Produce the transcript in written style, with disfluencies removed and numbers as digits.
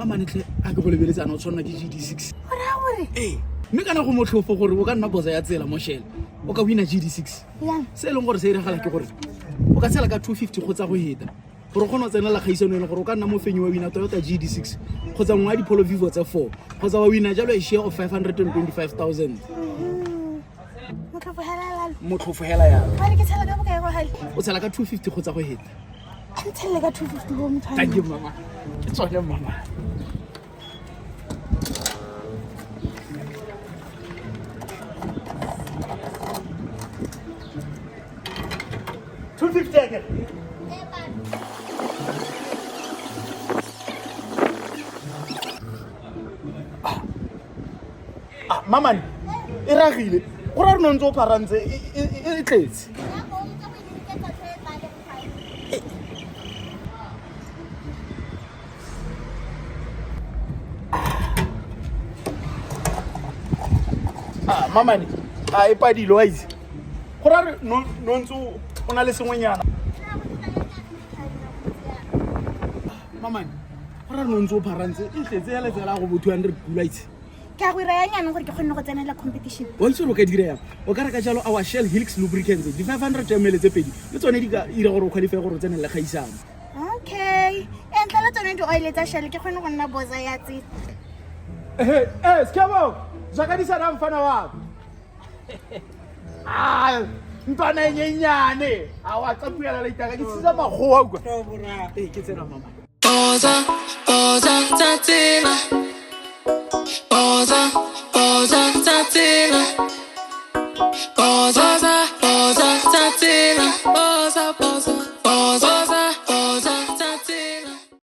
Mamanetlhe, a ke go lebeletse, ana o tshwanela ke GD6. Go raya gore? Ee, mme kana go motlhofo gore o ka nna bosa ya tsela mo Shell, o ka wina GD6. Yang? Se e leng gore se iragala ke gore o ka tshela ka 250 kgotsa go heta gore o kgone go tsenela kgaisano, e leng gore o ka nna mofenyi wa wina Toyota GD6 kgotsa nngwe ya dipholo Vivo tse 4 kgotsa wa wina jalo a share of 525 000. Motlhofo hela lalo. Motlhofo hela yalo. Ba re ke tshela ka bokae go gale? O tshela ka 250 kgotsa go heta. A ntshelele ka 250 go motho. Thank you, mama. Ke tsone, mama. 250 akere? Ah, mamane e ragile go ra re no ntse o pharantse e tletse. Ah, mamane a e padile wa itse go ra re no ntse o na le sengwenyana. Mamane, go ra re no ntse o pharantse e tletse ya letsela go bo 200 pula itse. Ke a go ira yang yanong gore ke kgonne go tsenela competition? Wa itse gore o ka dira yang? O ka reka jalo our Shell Helix lubricants di 500 ml tse pedi, le tsone di ka ira gore o qualify gore o tsenelele kgaisano. Okay, e ntle le tsone di-oil tsa Shell ke kgone go nna bosa ya tsela. Ee, sekebo jaaka di sana mfana wa ka ntwana e nyenyane a wa tsabuela laitaka ke tsisa magoa kwa. Ee, ke tsena, mama. Boza, boza, tsa tsela.